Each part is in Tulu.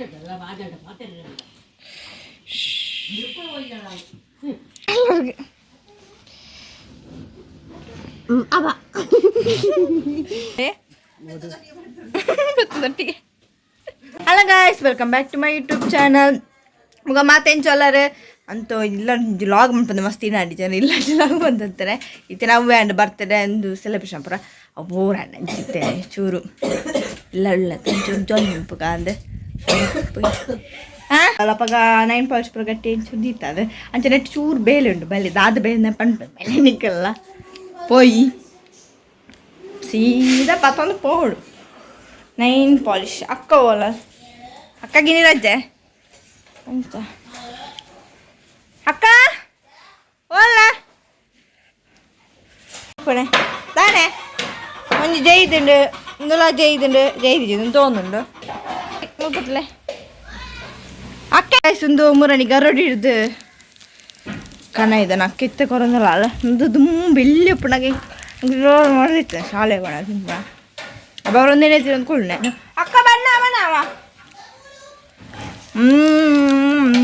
Hello guys, welcome back to my YouTube channel. ಮುಗ ಮಾತೇನು ಚೊಲ್ಲರೆ ಅಂತೂ ಇಲ್ಲ ಲಾಗ್ ಮನ್ಪಂದು ಮಸ್ತ್ ಇನ್ನ ಜನ ಇಲ್ಲ ಲಾಗ್ ಬಂದಂತಾರೆ. ಇತ್ತೆ ನಾವು ಆ್ಯಂಡ್ ಬರ್ತಡೆ ಅಂದು ಸೆಲೆಬ್ರೇಷನ್ ಪೂರ ಬೋರ್ ಅಂಚಿತ್ತೆ ಚೂರು ಇಲ್ಲ ಇಲ್ಲ ಚೂರು ಜಾಲಿ ಮನ್ಪುಗ ಅಂದೆ ಅಪ್ಪಗ ನೈನ್ ಪಾಲಿಶ್ ಪೂರ ಗಟ್ಟಿ ಚೂರು ದೀತದೆ. ಅಂಚೆ ನೆಟ್ ಚೂರು ಬೇಲೆ ಉಂಟು, ಬಲೆ ದಾದ ಬೇಲೆ ಪಂಪ ಬೇಲೆ ನಿಕ್ಕಲ್ಲ ಪೋಯಿ ಸೀದಾ ಪತ್ತೊಂದು ಪೋಡು. ನೈನ್ ಪಾಲಿಶ್ ಅಕ್ಕ ಓಲ ಅಕ್ಕ ಗಿನಿ ರಜೆ ಅಂಚ ಅಕ್ಕ ಓಲ್ಲ ಪಣೆ ತಾನೆ ಒಂಜಿ ಜೈದುಂಡು ಇಂದುಲ ಜೈದುಂಡು ಜೈದಿಜಿ ತೋಂದುಂಡು ಮುಲ್ಪತ್ಲೆ ಅಕ್ಕ ಸುಂದು ಮುರಣಿ ಗರಡಿ ಹಿಡ್ದು ಕಣ ಇದನ್ನ ಅಕ್ಕ ಇತ್ತೆ ಕೊರಂದಲ್ಲ ಅಲ್ಲ ಒಂದು ದುಂಬ ಎಲ್ಲಿ ಉಪ್ಪುನಾಗೆ ಮಾಡಿತ್ತು ಶಾಲೆ ಕೊಣ ತಿಂಪ ಅಪ್ಪ ಅವರೊಂದೇನೆ ಅಂದ್ಕೊಳ್ಳೆ ಅಕ್ಕ ಬಣ್ಣ ಅವನ ಹ್ಮ್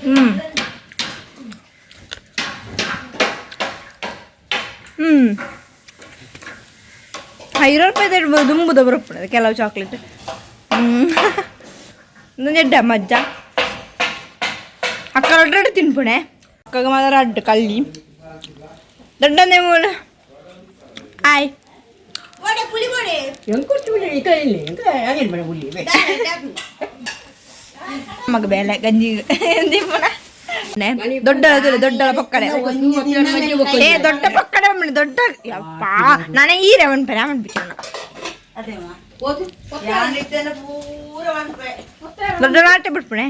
ಹ್ಮ್ ಹ್ಮ್ ಐನೂರು ರೂಪಾಯಿ ಇಡ್ಬೋದು ದುಂಬುದ ಬರಪ್ಪುಣದು ಕೆಲವು ಚಾಕ್ಲೇಟ್. ಹ್ಞೂ ಎಡ್ಡ ಮಜ್ಜ ಅಕ್ಕ ರೊಡ್ಡ ತಿನ್ಪುಣೆ ಅಕ್ಕಗ ಮಾತ್ರ ಅಡ್ಡು ಕಳ್ಳಿ ದೊಡ್ಡನೇ ಮೂಲ ಆಯ್. ಮಗ ಬೇಲೆ ಗಂಜಿ ತಿನ್ಪುಣ ದೊಡ್ಡ ದೊಡ್ಡ ಪಕ್ಕಡೆ. ಏ ದೊಡ್ಡ ಪಕ್ಕಡೆ ದೊಡ್ಡ ಯಪ್ಪ ನಾನೇ ಈರೆ ಮನ್ಪೆ ಮನ್ಪಿಚ್ಚ ದೊಡ್ಡ ನಾಟೆ ಬಿಟ್ಪಣೆ.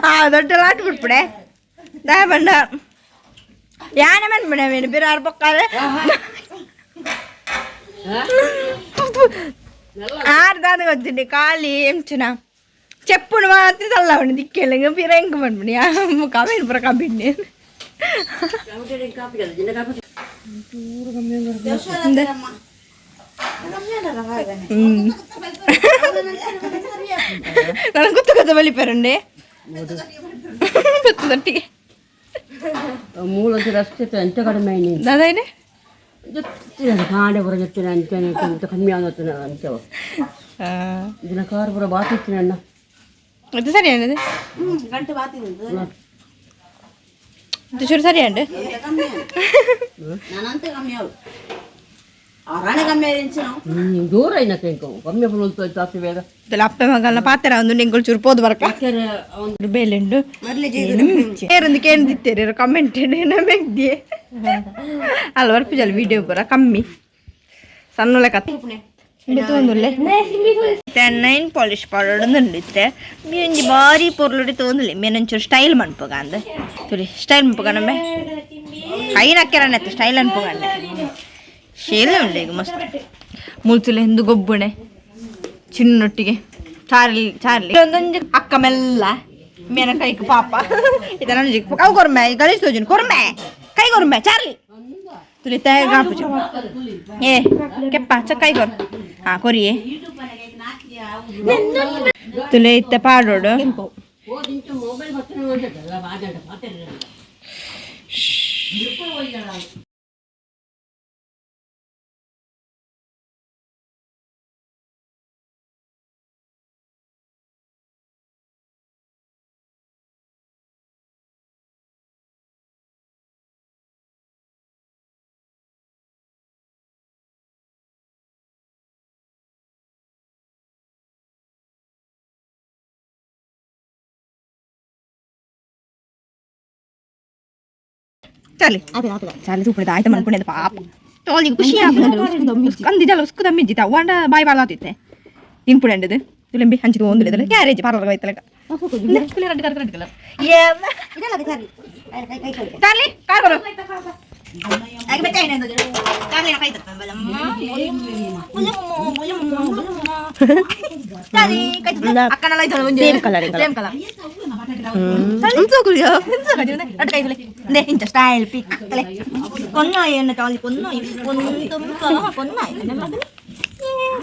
ಆ ದೊಡ್ಡ ಲಾಟ್ ಬಿಟ್ಪಣೆ ದಾ ಬಂಡ ಯಾನೆ ಮನ್ಪಣೆ ವೇಣು ಬಿರಾರ್ ಪಕ್ಕಾರೆ ಆರ್ ದಾದ ಗೊತ್ತಿಂಡಿ ಖಾಲಿ ಎಂಚಿನ ಚೆಪ್ಪುನು ಮಾತ್ರ ತಲ್ಲ ಉಂಡು ದಿಕ್ಕೆಲ್ಲ ಪಿರ ಎಂಕ್ ಮನ್ಪುಣಿ ಕಮೇನು ಪೂರ ಕಬ್ಬಿಂಡಿ. ನಾನು ಗೊತ್ತು ಗೊತ್ತ ಬಲಿಪೇರುಂಡೆ ದೊಟ್ಟಿಗೆ ಮೂಲ ರಸ್ತೆ ಎಂತ ಕಡಿಮೆ. ದಾದಾಯಿನೆ ಕಾಂಡೆ ಪೂರ ಜೊತೆ ಅಂಚನೆ ಎಂತ ಕಮ್ಮಿ ಆಗುತ್ತೆ ಅಂಚ ಇದನ್ನ ಕಾರ್ ಪೂರ ಬಾತಿತ್ತು ಅಣ್ಣ. ಅದು ಸರಿ ಅನ್ನದು ಅದು ಚೂರು ಸರಿ ಅಂಡು. ದೂರ అయినా ఇంకో ಕಮ್ಮಿ ಜಾಸ್ತಿ ಬೇಗ. ಇದೆಲ್ಲ ಅಪ್ಪೆ ಮಗಲ್ನ ಪಾತ್ರ ಒಂದು ನಿಂಗಳು ಚೂರು ಪೋದು ಬರಕ ಬೇಲೆಂಡು ಏರೊಂದು ಕೇಂದಿತ್ತೇರಿ ಕಮೆಂಟ್ ಮೆಗ್ದಿ ಅಲ್ಲ ಬರ್ಪಿಜಲ್ ವಿಡಿಯೋ ಪೂರ ಕಮ್ಮಿ ಸಣ್ಣ ಕತ್ತೆ ತೋಂದುಲ್ಲೆ. ನೈನ್ ಪಾಲಿಶ್ ಪೌಡರ್ ಒಂದುಂಡಿತ್ತೆ ಒಂಜಿ ಬಾರಿ ಪೊರ್ಲುಡಿ ತೋಂದುಲ್ಲೆ ಮೇನೊಂಚೂರು ಸ್ಟೈಲ್ ಮನ್ಪುಗ ಅಂದ್ ತುರಿ ಸ್ಟೈಲ್ ಮನ್ಪುಗ ನಮ್ಮೆ ಕೈ ನಕ್ಕೆರಣ್ಣತ್ತು ಸ್ಟೈಲ್ ಅನ್ಪುಗಂಡೆ ಶೇಲೆ ಉಂಡೆ ಈಗ ಮಸ್ತ್ ಮುಲ್ತುಲೆ ಎಂದು ಗೊಬ್ಬುಣೆ ಚಿನ್ನೊಟ್ಟಿಗೆ ಚಾರ್ಲಿ ಚಾರ್ಲಿ ಒಂದೊಂದು ಅಕ್ಕ ಮೆಲ್ಲ ಮೇನ ಕೈಕ್ ಪಾಪ ಇದನ್ನ ಕವು ಕೊರ್ಮೆ ಗಣೇಶ್ ತೋಜುನ್ ಕೊರ್ಮೆ ಕೈ ಕೊರ್ಮೆ ಚಾರ್ಲಿ ತುಲಿ ತಯಾರು ಏ ಕೆಪ್ಪ ಚ ಕೈ ಕೊರ್ ಹಾ ಕೊರಿಯೇ ತುಲೆ ಇತ್ತ ಪಾಡೋಡು. ಚಾರ್ಲಿ ಚಾರ್ಲಿ ಸೂಪರ್ ಆಯ್ತು ಮನ್ಪುಣೆ ಪಾಪ ತೋಲಿಗೆ ಖುಷಿ ಆಗ್ತದೆ ಅಂದಿಜಲ್ಲ ಉಸ್ಕು ದಮ್ಮಿಜ್ಜಿತ ಅವ್ವಾಂಡ ಬಾಯಿ ಬಾಳಾತಿತ್ತೆ ತಿನ್ಪುಣೆ ತುಲಿಂಬಿ ಹಂಚಿದು ಒಂದು ಕ್ಯಾರೇಜ್ ಪಾರ್ಲರ್ ಹೋಯ್ತಲಕ ಚಾರ್ಲಿ ಕಾರ್ ಬರೋ same colour. Same colour. Style ಪಿಕ್ ಕೊನ್ನಾಯಿ ಎನ್ನ ಚಾಲಿ ಕೊನ್ನಾಯಿ ಕೊಂದು ಕೊನ್ನಾಯಿ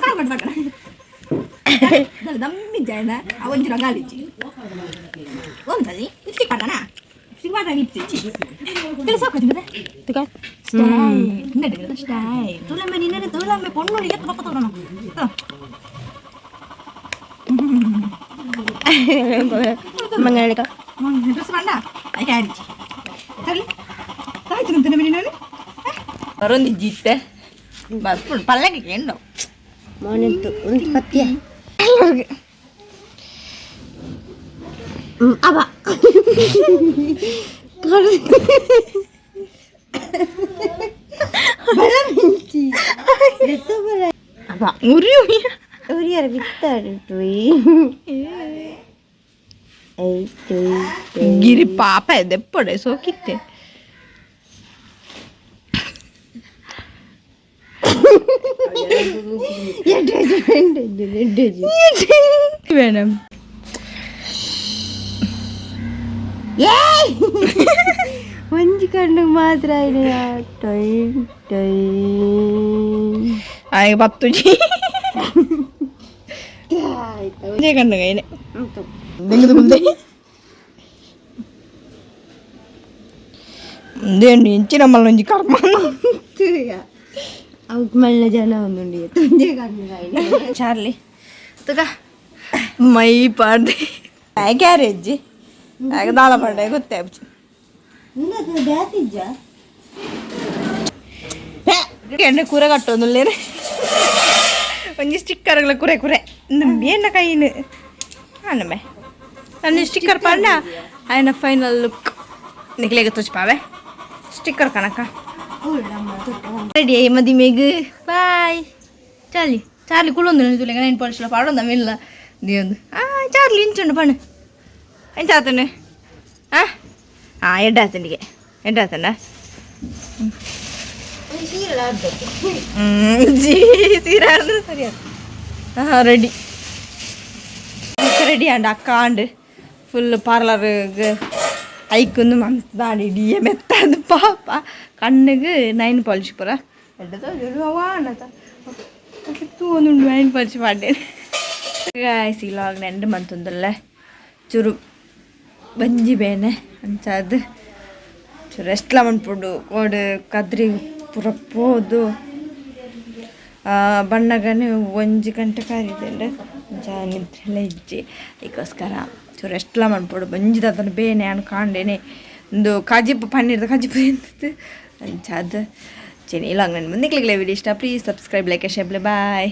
ಕಾರ್ ಮಾಡಿ ದಮ್ಮಿ ಜಾಯನ ಅವಂಜಿ ರಂಗಾಲಿಜಿ ಒಂದಲ್ಲಿ ಲಿಪ್ಸ್ಟಿಕ್ ಪಾಡಣ ಲಿಪ್ಸ್ಟಿಕ್ ಪಾಡ ಲಿಪ್ಸ್ಟಿಕ್ ಕೆಲಸ ಹೋಗ್ತದೆ ಸ್ಟೈಲ್ ಸ್ಟೈಲ್ ತುಲಂಬೆ ನಿನ್ನೆ ತುಲಂಬೆ ಪೊಣ್ಣು ಎತ್ತು ಪಕ್ಕ ತೋರಣ ಮಂಗಳಕ ಡ್ರೆಸ್ ಪಂಡ ಕ್ಯಾರಿಜಿ ತರಲಿ ತಾಯ್ತು ನಂತನ ನೀನು ಬರೊಂದು ಜಿತ್ತೆ ಬರ್ಪುಂಡು ಪಲ್ಲಕ್ಕೆ ಕೇಂಡು ಮೋನೆಂತು ಒಂದು ಪತ್ಯ ಅಬ ಉರಿ ಉರಿಯರ ಬಿತ್ತಾಡು ಗಿರಿ ಪಾಪ ದೆಪ್ಪಡೆ ಸೋಕಿತ್ತೆ ಮೇಡಮ್ ಒಂಜಿ ಕಣ್ಣು ಮಾತ್ರ ಟೊಯ್ ಟೊಯ್ ಆಯ್ತು ಪತ್ತುಜಿ ಕಣ್ಣು ಕೈನೆ ಮುಂದೆ ಇಂದೇನು ಇಂಚಿನ ಮಲ್ಲೊಂಜಿ ಕರ್ಮ ಅವ್ಕೆ ಮಲ್ಲ ಜನ ಒಂದುಂಡು ತುಂಜೆ ಕಣ್ಣು ಚಾರ್ಲಿ ತುಗ ಮೈ ಪಾಡ್ದೆ ಗ್ಯಾರೇಜ್ ಆಗ ದಾಳ ಪಾಡ್ಡೆ ಗೊತ್ತೇ ಬ್ಯಾತಿಜ್ಜ ಎಣ್ಣೆ ಕೂರ ಕಟ್ಟೊಂದುಲ್ಲೇನೆ ಒಂಜಿ ಸ್ಟಿಕ್ಕರ್ಗಳ ಕುರೆ ಕುರೆ ಏನ ಕೈನು ಅಣ್ಣಮೆ ನನ್ನ ಸ್ಟಿಕ್ಕರ್ ಪಾಂಡ ಆಯ್ನ ಫೈನಲ್ ಲುಕ್ ನಿಕ್ಲೇಗ ತೋಚ್ಪಾವೆ ಸ್ಟಿಕ್ಕರ್ ಕಣಕ ರೆಡಿ ಆಯಿ ಮದಿಮೆಗ್ ಬಾಯ್ ಚಾರ್ಲಿ ಚಾರ್ಲಿ ಕುಳ್ಳೊಂದು ತುಲೆಗ ನೈನ್ ಪಾಲಿಶ್ಲ ಪಾಡೊಂದ ಮಿಲ್ಲ ದಿಯೊಂದು ಆ ಚಾರ್ಲಿ ಇಂಚುಂಡು ಪಣ್ಣು ಎಂಚ ಆತನು ಆ ಆ ಎಡ್ಡಾತನಿಗೆ ಎಡ್ಡಾತನ ಸೀರೆ ಅಂದ್ರೆ ಸರಿ ಹಾಂ ರೆಡಿ ರೆಡಿ ಆಂಡ್ ಅಕ್ಕ ಆಂಡ್ ಫುಲ್ ಪಾರ್ಲರ್ಗೆ ಐಕೊಂದು ಮಂತಾಂಡ್ ಇಡೀ ಮೆತ್ತಾದ ಪಾಪ ಕಣ್ಣಿಗೆ ನೈನ್ ಪಾಲಿಶ್ ಪೂರ ತೂಂದುಂಡು ನೈನ್ ಪಾಲಿಶ್ ಪಾಡ್ಡೇನೆ ಗಾಯ್ಸ್ ಈ ಲಾಗ್ ನೆಂಡು ಮಂತೊಂದುಲ್ಲೆ ಚುರು ಬಂಜಿ ಬೇನೆ ಅಂಚಾದ್ ಚೂರು ರೆಸ್ಟ್ಲ ಮನ್ಪುಂಡು ಕೋಡು ಕದ್ರಿ ಪೂರ ಪೋದು ಬಣ್ಣಗನೆ ಒಂಜಿ ಗಂಟೆ ಕಾರಿದೆ ಅಂಚ ನಿದ್ರೆಲ ಇಜ್ಜಿ ಅದಕ್ಕೋಸ್ಕರ ಚೂರು ರೆಸ್ಟ್ಲ ಮನ್ಪೊಡು ಬಂಜಿದ ಅದನ್ನು ಬೇನೆ ಅನ್ ಕಾಂಡೇನೆ ಒಂದು ಕಾಜಿಪ್ಪು ಪನ್ನೀರ್ದ ಕಾಜಿಪ್ಪು ಎಂತದ್ದು ಅಂಚಾದ್ ಚೆನ್ನಿ ಇಲ್ಲ ನನ್ನ ಮುಂದೆ ವಿಡಿಯೋ ಇಷ್ಟ. Please subscribe, like, share. Boy.